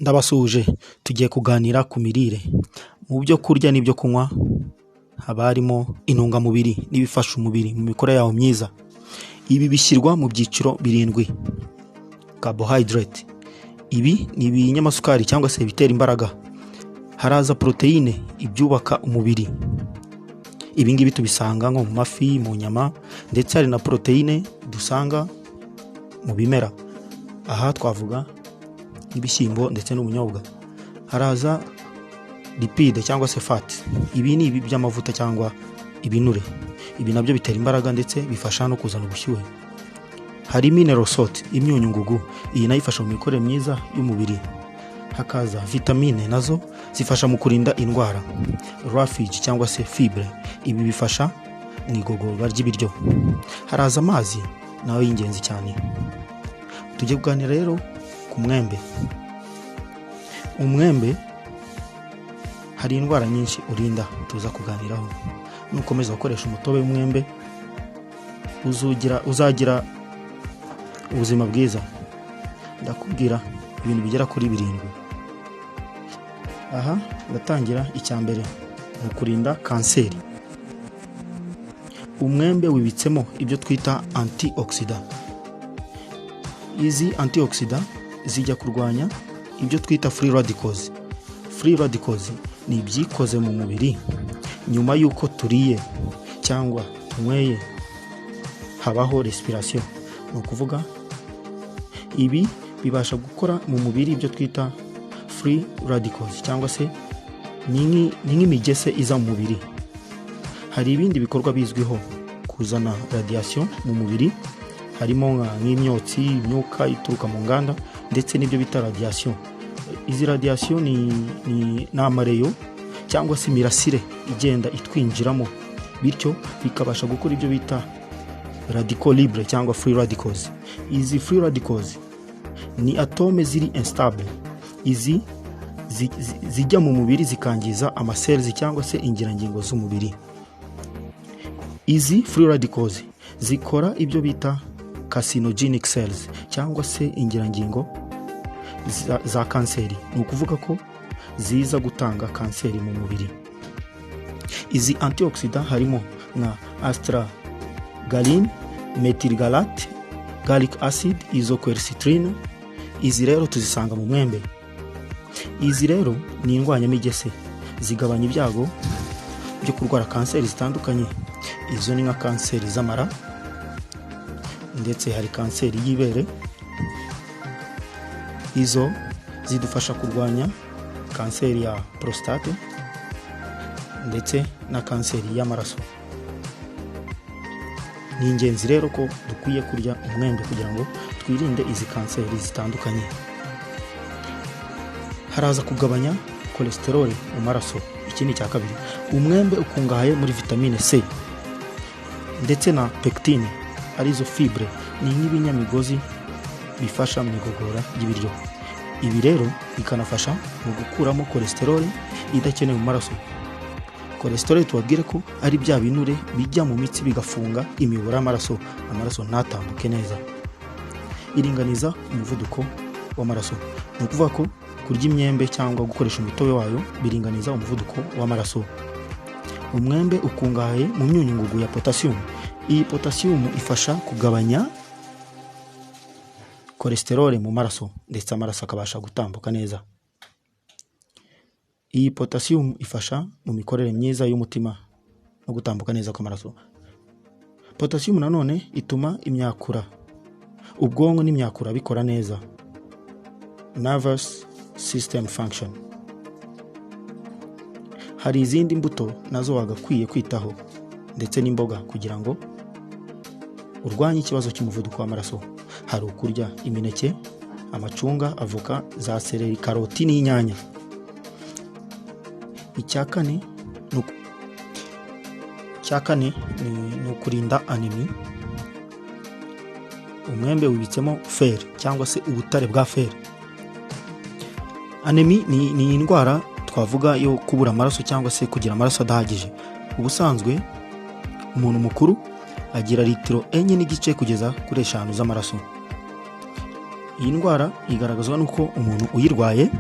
Ndabasuhuje, tugiye kuganira ku mirire. Mu byo kurya n'ibyo kunywa haba harimo intungamubiri n'ibifasha umubiri mu mikorere yawo myiza. Ibi bishyirwa mu byiciro birindwi. Carbohydrate, ibi ni ibinyamasukari cyangwa se ibitera imbaraga. Haraza poroteyine, ibyubaka umubiri. Ibi ngibi tubisanga nko mu mafi, mu nyama, ndetse hari na poroteyine dusanga mu bimera. Aha twavuga nk'ibishyimbo ndetse n'ubunyobwa. Haraza lipide cyangwa se fat, ibi ni ibi by'amavuta cyangwa ibinure. Ibi nabyo bitera imbaraga ndetse bifasha no kuzana ubushyuhe. Hari mineral salt, imyunyu ngugu, iyi nayo ifasha mu mikorere myiza y'umubiri. Hakaza vitamine, nazo zifasha mu kurinda indwara. Roughage cyangwa se fibre, ibi bifasha mu igogorwa ry'ibiryo. Haraza amazi, nayo y'ingenzi cyane. Tujye kuganira rero ku mwembe. Umwembe hari indwara nyinshi urinda tuza kuganiraho. Nukomeza gukoresha umutobe w'umwembe uzagira ubuzima bwiza. Ndakubwira ibintu bigera kuri birindwi. Aha ndatangira, icya mbere ni ukurinda kanseri. Umwembe wibitsemo ibyo twita antioxidant. Izi antioxidant zijya kurwanya ibyo twita free radicals. Free radicals ni ibyikoze mu mubiri nyuma y'uko turiye cyangwa tunyweye, habaho respiration. Ni ukuvuga ibi bibasha gukora mu mubiri ibyo twita free radicals, cyangwa se ni nk'imigese iza mu mubiri. Hari ibindi bikorwa bizwiho kuzana radiation mu mubiri, harimo nk'imyotsi, imyuka ituruka mu nganda, ndetse n'ibyo bita radiation. Izi radiation ni amareyo cyangwa se imirasire igenda itwinjiramo, bityo bikabasha gukora ibyo bita radical libre cyangwa free radicals. Izi free radicals ni atome ziri instable. Izi zijya mu mubiri zikangiza ama cells cyangwa se ingirangingo z'umubiri. Izi free radicals zikora ibyo bita carcinogenic cells cyangwa se ingirangingo za kanseri. Ni ukuvuga ko ziza gutanga kanseri mu mubiri. Izi antioxidant harimo nka astragalin, methylgalate, gallic acid, isoquercitrine. Izi rero tuzisanga mu mwembe. Izi rero ni indwanyamigese, zigabanya ibyago byo kurwara kanseri zitandukanye. Izo ni nka kanseri z'amara, ndetse hari kanseri y'ibere. Izo zidufasha kurwanya kanseri ya prostate ndetse na kanseri y'amaraso. Ni ingenzi rero ko dukwiye kurya umwembe kugira ngo twirinde izi kanseri zitandukanye. Haraza kugabanya cholesterol mu maraso. Iki ni icya kabiri. Umwembe ukungahaye muri vitamine C ndetse na pectine, arizo fibre, ni nk'ibinyamigozi bifasha mu igogora ry'ibiryo. Ibi rero bikanafasha mu gukuramo cholesterol idakenewe mu maraso. Cholesterol, tubabwire ko ari bya binure bijya mu mitsi bigafunga imiyoboro y'amaraso, amaraso ntatambuke neza. Iringaniza umuvuduko w'amaraso. Ni ukuvuga ko kurya imyembe cyangwa gukoresha umutobe wayo biringaniza umuvuduko w'amaraso. Umwembe ukungahaye mu myunyungugu ya potasiyumu. Iyi potasiyumu ifasha kugabanya cholesterol mu maraso, ndetse amaraso akabasha gutambuka neza. Iyi potasiyumu ifasha mu mikorere myiza y'umutima no gutambuka neza kw'amaraso. Potasiyumu nanone ituma imyakura, ubwonko n'imyakura bikora neza, nervous system function. Hari izindi mbuto nazo wagakwiye kwitaho ndetse n'imboga kugira ngo urwanye ikibazo cy'umuvuduko w'amaraso. Hari ukurya imineke, amacunga, avoka, za seleri, karoti n'inyanya. Icya kane ni ukurinda anémie. Umwembe wibitsemo fer cyangwa se ubutare bwa fer. Anémie ni indwara twavuga yo kubura amaraso cyangwa se kugira amaraso adahagije. Ubusanzwe umuntu mukuru agira litiro 4.5 kugeza kuri 5 z'amaraso. Iyi ndwara igaragazwa n'uko umuntu uyirwaye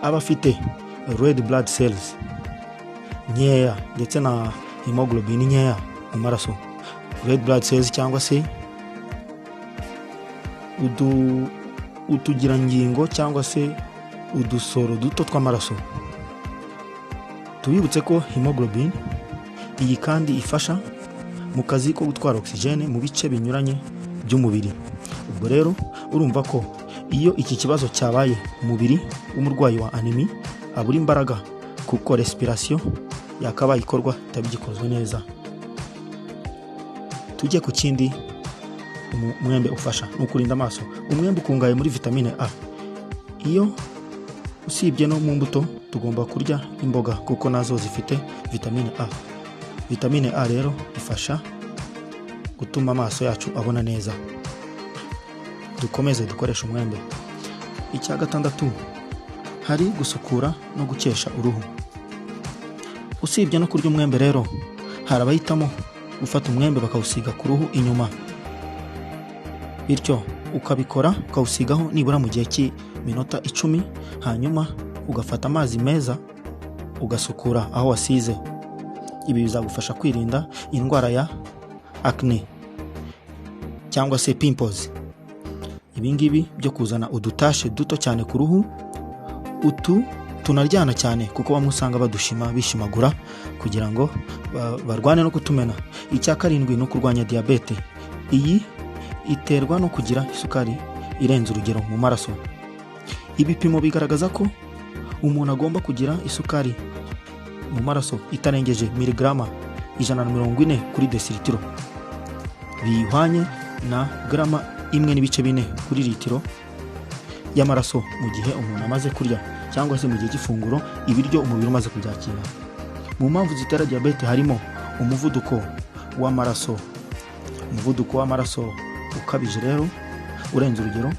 aba afite red blood cells nkeya ndetse na hemoglobin nkeya mu maraso. Red blood cells cyangwa se utugirangingo cyangwa se udusoro duto tw'amaraso. Tubibutse ko hemoglobin iyi kandi ifasha mu kazi ko gutwara oxygène mu bice binyuranye by'umubiri. Ubwo rero urumva ko iyo iki kibazo cyabaye, umubiri w'umurwayi wa anémie abura imbaraga, kuko respiration yakabaye ikorwa itaba igikozwe neza. Tujye ku kindi umwembe ufasha, ni ukurinda amaso. Umwembe ukungahaye muri vitamine A. Iyo usibye no mu mbuto, tugomba kurya imboga kuko nazo zifite vitamine A. Vitamine A rero ifasha gutuma amaso yacu abona neza. Dukomeze dukoreshe umwembe. Icya gatandatu, hari gusukura no gukesha uruhu. Usibye no kurya umwembe rero, hari abahitamo gufata umwembe bakawusiga ku ruhu inyuma, bityo ukabikora ukawusigaho nibura mu gihe cy'iminota 10, hanyuma ugafata amazi meza ugasukura aho wasize. Ibi bizagufasha kwirinda indwara ya acne cyangwa se pimples, ibingibi byo kuzana udutache duto cyane ku ruhu. Utu tunaryana cyane kuko bamwe usanga badushima bishimagura kugira ngo barwane no kutumena. Icya karindwi ni ukurwanya diyabete. Iyi iterwa no kugira isukari irenze urugero mu maraso. Ibipimo bigaragaza ko umuntu agomba kugira isukari mu maraso itarengeje miligarama 140 kuri desiritiro, bihwanye na garama 1.4 kuri litiro y'amaraso, mu gihe umuntu amaze kurya cyangwa se mu gihe cy'ifunguro, ibiryo umubiri umaze kubyakira. Mu mpamvu zitera diyabete harimo umuvuduko w'amaraso. Umuvuduko w'amaraso ukabije rero urenze urugero,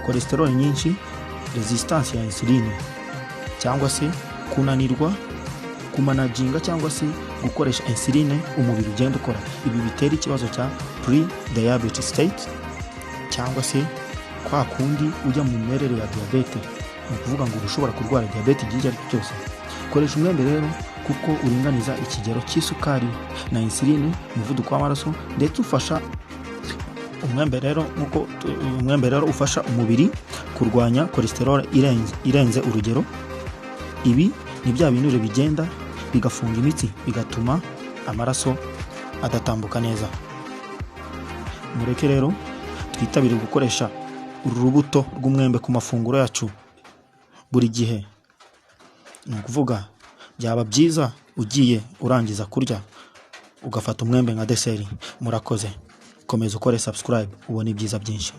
cholesterol nyinshi, résistance ya insuline cyangwa se kunanirwa kumanaginga cyangwa se gukoresha insuline umubiri ugenda ukora. Ibi bitera ikibazo cya pre diabetes state cyangwa se kwa kundi ujya mu mimerere ya diyabete, ni ukuvuga ngo uba ushobora kurwara diyabete igihe icyo ari cyo cyose. Koresha umwembe rero kuko uringaniza ikigero cy'isukari na insuline, umuvuduko w'amaraso, ndetse ufasha umwembe rero nkuko umwembe rero ufasha umubiri kurwanya cholesterol irenze urugero. Ibi ni bya binure bigenda bigafunga imitsi, bigatuma amaraso adatambuka neza. Mureke rero twitabire gukoresha uru rubuto rw'umwembe ku mafunguro yacu buri gihe. Ni ukuvuga byaba byiza ugiye urangiza kurya ugafata umwembe nka dessert. Murakoze, komeza ukore subscribe ubone ibyiza byinshi.